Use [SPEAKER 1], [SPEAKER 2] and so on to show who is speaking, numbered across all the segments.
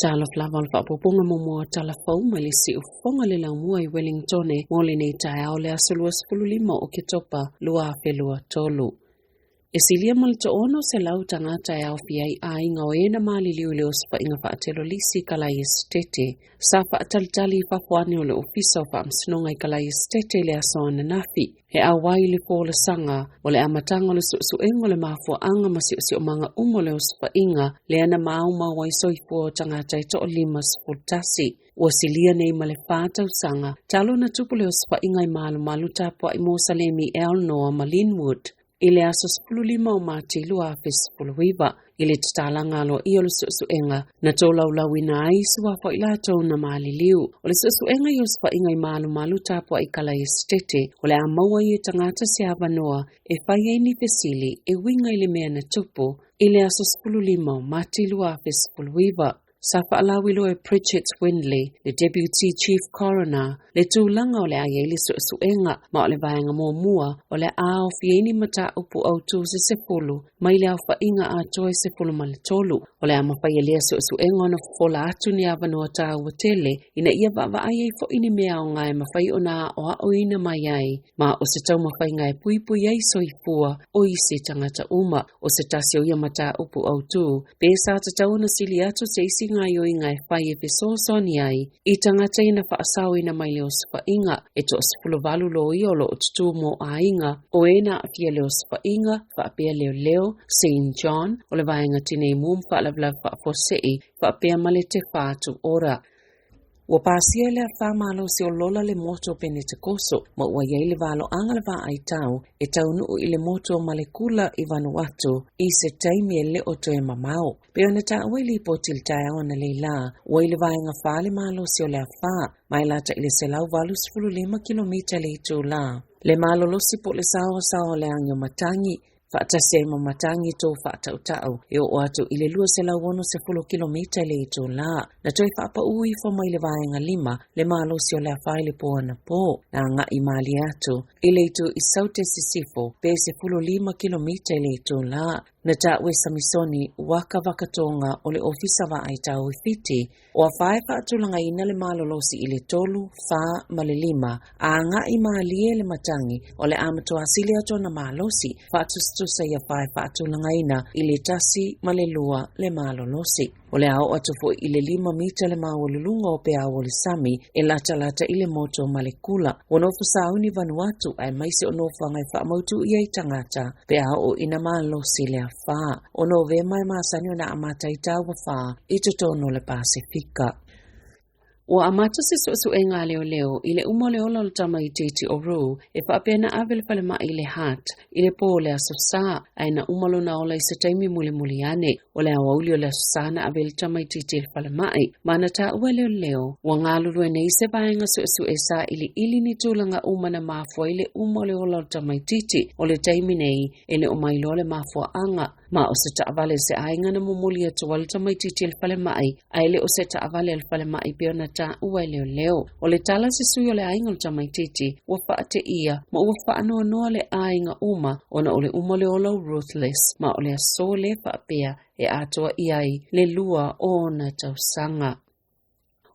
[SPEAKER 1] Talofa lava o le faaopoopoga muamua o tala fou mai le siufofoga le laumua i Wellingtone mo lenei taeao le aso 25 o Oketopa 2023. E silia ma le 600 tagata e aofia ai aiga o e na maliliu i le osofaiga faatelolisi i Kalai Esetete sa faatalitali i fafo ane o le Ofisa o Faamasinoga i Kalai Esetete i le aso ananafi e auai i le folasaga o le amataga o le suesuega o le mafuaaga ma siosiomaga uma o le osofaiga lea na maumau ai soifua o tagata e toa-51. Ua silia nei ma le 4 tausaga talu ona tupu le osofaiga i malumalu tapuai mo Salemi Elnor ma Linwood i le aso 15 o Mati 2019 i le tatalaga aloaia o le suesuega na tolaulauina ai suafa o i latou na maliliu. O le suesuega i osofaiga i malumalu tapuai Kalai Esetete o le a maua ai e tagata se avanoa e fai ai ni fesili e uiga i le mea na tupu i le aso 15 o Mati 2019. Sa faalauiloa e Bridget Windley, le Deputy Chief Coroner, le tulaga o le a i ai le suesuega ma o le vaega muamua o le a aofia ai ni mataupu autū se 10 mai le aofaiga atoa e 13. O le a mafai e lea suesuega ona fofola atu ni avanoa tāua tele ina ia vaavaai ai foi ni mea aoga e mafai ona aoaoina mai ai ma o se taumafaiga e puipui ai soifua o isi tagata uma. O se tasi o ia mataupu autū pe sa tatau ona sili atu se isi gaoioiga e fai e fesoasoani ai i tagata ia na faasaoina mai le osofaiga e toa-18 loia o lo o tutū mo aiga o e na aafia le osofaiga faapea leoleo St John o le vaega tinei mu ma faalavelave faafuasei faapea ma le Te Whatu Ora. Ua pasia e le afa malosi o Lola le motu o Penetekoso ma ua i ai le valoaga le vaaitau e taunuu i le motu o Malekula i Vanuatu i se taimi e le o toe mamao. Pei ona taua i lipoti i le taeao analeila, ua i le vaega 4 le malosi o le afa, ma e lata i le 185 kilomita le itulā. Le malolosi po o le saoasaoa o le agi o matagi, faatasi ai ma matagi tou faatautau e oo atu i le 260 kilomita i le itulā. Na toe faapaū ifo mai le vaega 5 le malosi o le afa i le pō anapō, na agai malie atu i le itu i Saute Sisifo pe 15 kilomita i le itulā. Na taua e Samisoni Waka Vakatoga o le Ofisa Vaai Tau i Fiti, o afa e faatulagaina le malolosi i le 3, 4 ma le 5, a agai malie le matagi o le a matua sili atu ona malosi, faatusatusa i afa e faatulagaina i le 1 ma le 2 le malolosi. O le a oo atu foi i le 5 mita le maualuluga o peau o le sami e latalata i le motu o Malekula. Ua nofo sauni Vanuatu aemaise o nofoaga e faamautu i ai tagata pe a oo ina malosi le afa. O Novema e masani ona amata i taua fa i totonu o le Pasefika. Ua amata se suesuega a leoleo i le uma o le ola o le tamaitiiti o Rue e faapea na ave le falemai i le Hart i le pō o le aso Sa, ae na uma lona ola i se taimi mulimuli ane. O le aoauli o le aso Sa na ave le tamaitiiti i le falemai, ma na taua e leoleo ua galulue nei se vaega suesue sailiili ni tulaga uma na mafua ai le uma o le ola o le tamaitiiti. O le taimi nei e le o mailoa le mafuaaga, ma o se taavale se aiga na momoli atu ai le tamaitiiti i le falemai, ae le o se taavale a le falemai pei ona taua e leoleo. O le tala a se sui o le aiga o le tamaitiiti ua faateia ma ua faanoanoa le aiga uma ona o le uma o le ola o Ruthless, ma o le aso lea faapea e atoa i ai le 2 o ona tausaga.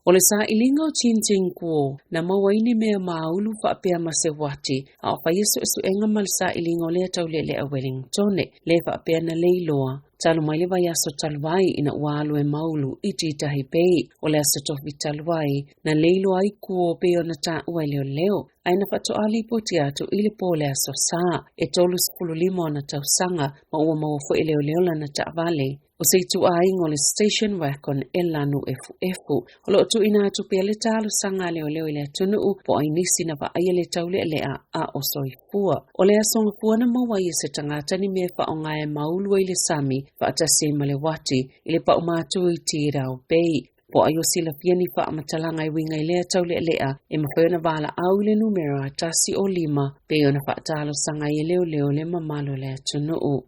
[SPEAKER 1] O le sailiga o Chin Ching Kuo na maua ai ni mea maulu faapea ma se uati a o faia suesuega ma le sailiga o lea taulealea Wellingtone le faapea na leiloa talu mai le vaiaso talu ai ina ua alu e maulu i Titahi Bay. O le aso tofi talu ai na leiloa ai Kuo pei ona taua e leoleo ae na faatoa lipoti atu i le pō o le aso Sa e 35 ona tausaga ma ua maua foi e leoleo lana taavale o se ituaiga o le station wagon e lanu efuefu. O lo o tuuina atu pea le talosaga a leoleo i le atunuu po o ai nisi na vaaia le taulealea a o soifua. O le aso gafua na maua ai e se tagata ni mea e faaaoga e maulu ai le sami faatasi ai ma le uati i le paumātua i Tirau Bay. Po o ai o silafia ni faamatalaga e uiga i lea taulealea e mafai ona valaau i le numera 105 pei ona faatalosaga ai e leoleo le mamalu o le atunuu.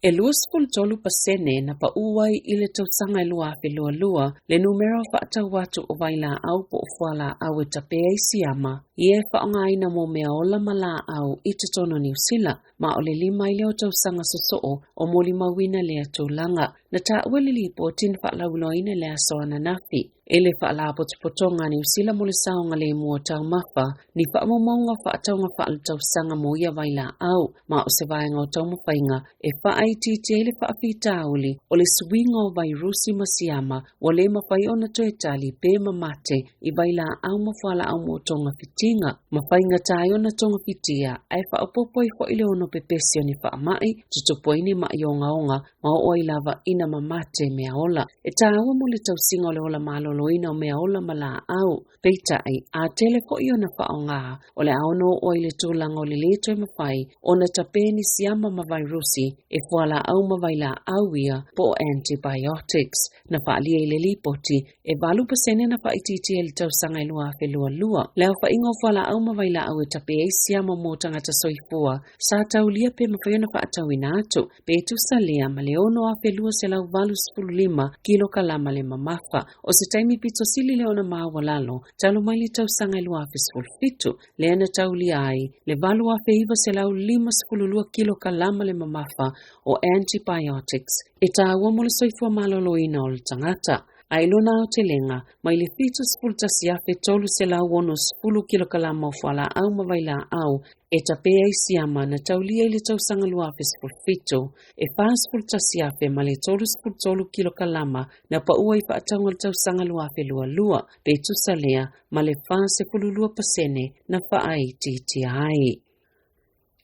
[SPEAKER 1] E 23% na paū ai i le tausaga e 2022 le numera o faatau atu o vailaau po o fualaau e tape ai siama ia e faaaogaina mo meaola ma laau i totonu o Niu Sila. ma o le 5 ai lea o tausaga sosoo o molimauina lea tulaga. Na taua le lipoti na faalauiloaina i le aso ananafi e le Faalapotopotoga a Niu Sila mo le saogalemu o taumafa ni faamaumauga o faatauga faaletausaga mo ia vailaau, ma o se vaega o taumafaiga e faaitiitia ai le faafitauli o le suiga o vairusi ma siama ua le mafai ona toe tali pe mamate i vailaau ma fualaau mo togafitiga, ma faigata ai ona togafitia ae faaopoopo ai foi le ono pepesi o ni faamai, tutupu ai ni mai ogaoga ma oo ai lava ina mamate meaola. E taua mo le tausiga o le ola maloloina o meaola ma laau. Peitai, a tele foi ona faaaoga, o le a ono oo ai le tulaga o le lē toe mafai ona tape ni siama ma vairusi e fualaau ma vailaau ia po o antibiotics. Na faaalia i le lipoti, e 8% na faaitiitia i le tausaga e 2022. Le aofaiga o fualaau ma vailaau e tape ai siama mo tagata soifua sa taulia pe mafai ona faatauina atu, pe tusa lea ma le 6,285 kilokalama le mamafa. O se taimi pito sili lea ona maualalo talu mai le tausaga e 2017, lea na taulia ai le 8,952 kilokalama le mamafa o antibiotics e taua mo le soifua maloloina o le tagata. Ae lona aotelega, mai le 71,360 kilokalama o fualaau ma vailaau e tape ai siama na taulia i le tausaga 2017, e 41,000 ma le 33 kilokalama na paua i faatauga le tausaga 2022, pe tusa lea ma le 42% na faaitiitia ai.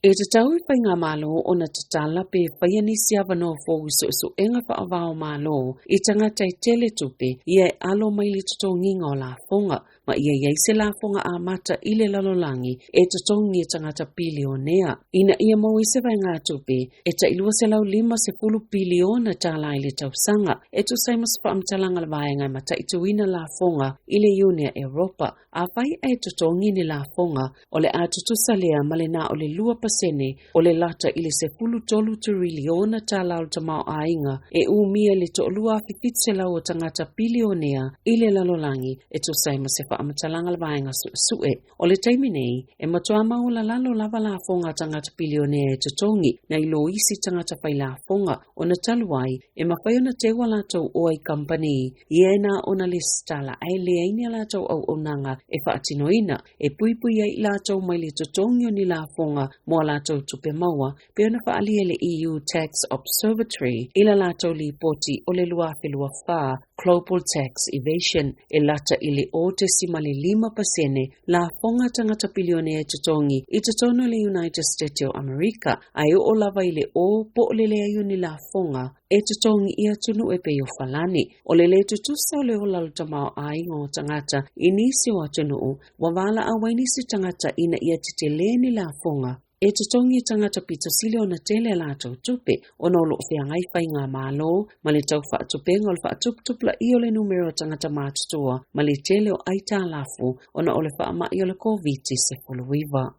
[SPEAKER 1] E tatau i faigamalo ona tatala pe faia nisi avanoa fou i suesuega faava-o-Malo i tagata e tele tupe ia e alo mai le totogiga o lafoga, ma ia i ai se lafoga amata i le lalolagi e totogi e tagata pilionea, ina ia maua ai se vaegatupe e tai $250 piliona tala i le tausaga, e tusa ai ma se faamatalaga a le vaega e mataituina lafoga i le Iuni a Europa. Afai ae totogi ni lafoga, o le a tutusa lea ma le na o le 2% o le lata i le 13 tiriliona tala o le tamaoaiga e umia i le 2,700 o tagata pilionea i le lalolagi, e tusa ai ma se faamatalaga a le vaega suesue. O le taimi nei, e matua maualalalo lava lafoga a tagata pilionea e totogi nai lo isi tagata failafoga, ona talu ai e mafai ona teu a latou oa i kamupani ia e na ona lesitala ae leai ni a latou auaunaga e faatinoina, e puipui ai i latou mai le totogi o ni lafoga mo a latou tupe maua, pe ona faaalia e le EU Tax Observatory i la latou lipoti o le 2024 Global Tax Evasion, e lata i le 0.5% lafoga a tagata pilionea e totogi i totonu o le United States o Amerika, ae oo lava i le 0 po o le leai o ni lafoga e totogi i atunuu e pei o Falani. O le lē tutusa o le ola o le tamaoaiga o tagata i nisi o atunuu, ua valaau ai nisi tagata ina ia tetelē ni lafoga e totogi e tagata pito sili ona tele a latou tupe, ona o loo feagai faigamalo ma le tau faatupega o le faatuputupulaia o le numera o tagata matutua ma le tele o aitalafu ona o le faamai o le Koviti-19.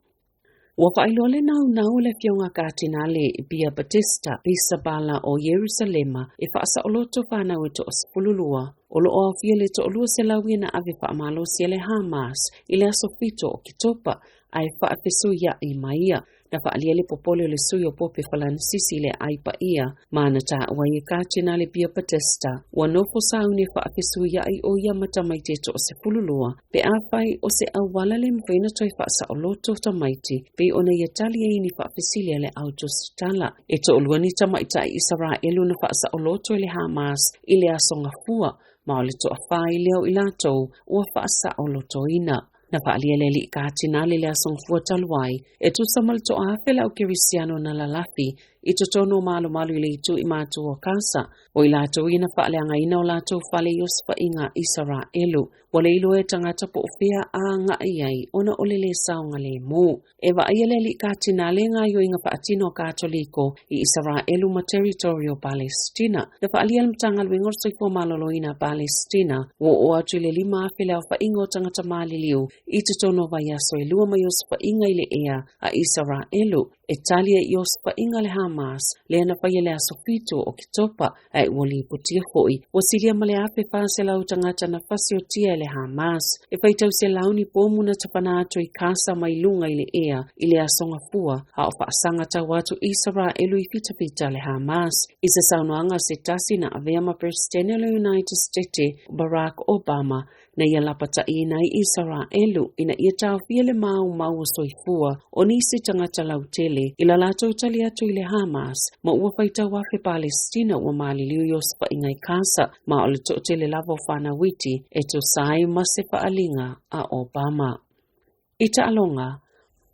[SPEAKER 1] Ua faailoa le naunau o le afioga a Katinale Pierbattista Pizzaballa o Ierusalema e faasaoloto fanau e toa-12 o loo aofia le toa-200 ia na ave faamalosi e le Hamas i le aso 7 o Oketopa, ae faafesuiai mai ia. Na faaalia le popole o le sui o Pope Falanisisi i le aai paia, ma na taua ai e Katinale Pierbattista ua nofo sauni e faafesuiai o ia ma tamaiti e toa-12 pe afai o se auala le mafai ona toe faasaoloto tamaiti pei ona ia tali ai ni faafesili a le au tusitala. E toalua ni tamaitai Isaraelu na faasaoloto e le Hamas i le aso Gafua, ma o le toafa ai lea o i latou ua faasaolotoina. Na faaalia e le alii Katinale le aso Gafua talu ai, e tusa ma le 1,000 le au kerisiano na lalafi i totonu o malumalu i le itu i matu o Kasa, o i latou ia na faaleagaina o latou fale i osofaiga a Isaraelu. Ua le iloa e tagata po o fea a agai ai ona o le lē saogalemu. E vaaia le alii Katinale gaoioiga faatino a Katoliko i Isaraelu ma teritory o Palestina. Na faaalia e le Matagaluega o le Soifua Maloloina a Palestina ua oo atu i le 5,000 le aofaiga o tagata maliliu i totonu o vaiaso e lua mai osofaiga i le ea a Isaraelu e tali ai i osofaiga a le Hamas. Hamas lea na faia i le aso 7 o Oketopa, ae ua lipotia foi ua silia ma le 1,400 tagata na fasiotia e le Hamas. E faitau selau ni pomu na tafana atu i Kasa mai luga i le ea i le aso Gafua, a o faasaga tau atu Isaraelu i fitafita le Hamas. I se saunoaga a se tasi na avea ma Peresetene o le United States Barack Obama, na ia lapataiina ai Isaraelu ina ia taofia le maumau o soifua o nisi tagata lautele i la latou tali atu i le Hamas, ma ua faitau afe Palestina ua maliliu i osofaiga i Kasa, ma o le toatele lava o fanau iti e tusa ai ma se faaaliga a Obama. I taaloga,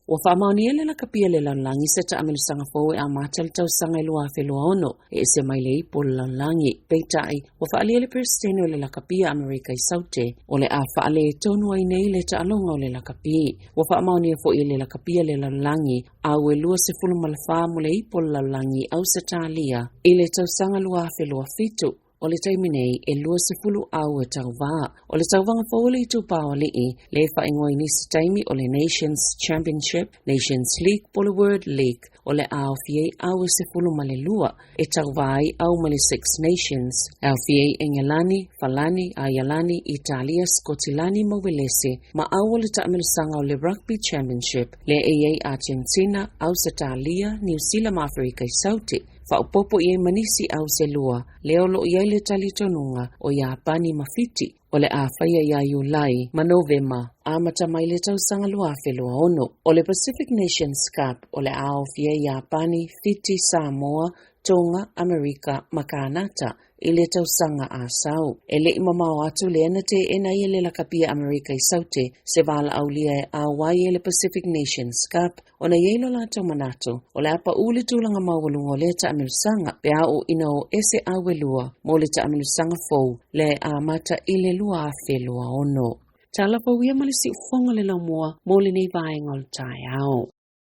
[SPEAKER 1] ua faamaonia e le Lakapi a le Lalolagi se taamilosaga fou e amata le tausaga e 2026 e ese mai le ipu o le lalolagi. Peitai, ua faaalia e le Peresetene o le Lakapi a Amerika i Saute, o le a faaletonu ai nei le taaloga o le lakapi. Ua faamaonia foi e le Lakapi a le Lalolagi au e 24 mo le ipu o le lalolagi i Ausetalia i le tausaga 2027. O le taimi nei, e 20 au e tauva. O le tauvaga fou o le itupa o alii, le faaigoa i nisi taimi o le Nations Championship, Nations League po o le World League, o le a aofia ai au e 12 e tauva ai au mai le Six Nations, e aofia ai Engelani, Falani, Aialani, Italia, Skotilani ma Uelese, ma au o le taamilosaga o le Rugby Championship, lea e i ai Argentina, Ausetalia, Niu Sila ma Aferika i Saute. Faaopoopo i ai ma nisi au se lua, lea o lo o i ai le talitonuga o Iapani ma Fiti, o le a faia ia Iulai ma Novema, amata mai le tausaga 2026. O le Pacific Nations Cup o le a aofia ai Iapani, Fiti, Samoa, Tonga, Amerika ma Kanata i le tausaga a sau. E le i mamao atu lea na teena ai e le Lakapi a Amerika i Saute se valaaulia e auai ai le Pacific Nations Cup ona i ai lo latou manatu o le a pau le tulaga maualuga o lea taamilosaga pe a oo ina o ese au e lua mo le taamilosaga fou lea e amata i le 2026. Tala fou ia ma le siufofoga o le laumua mo lenei vaega o le taeao.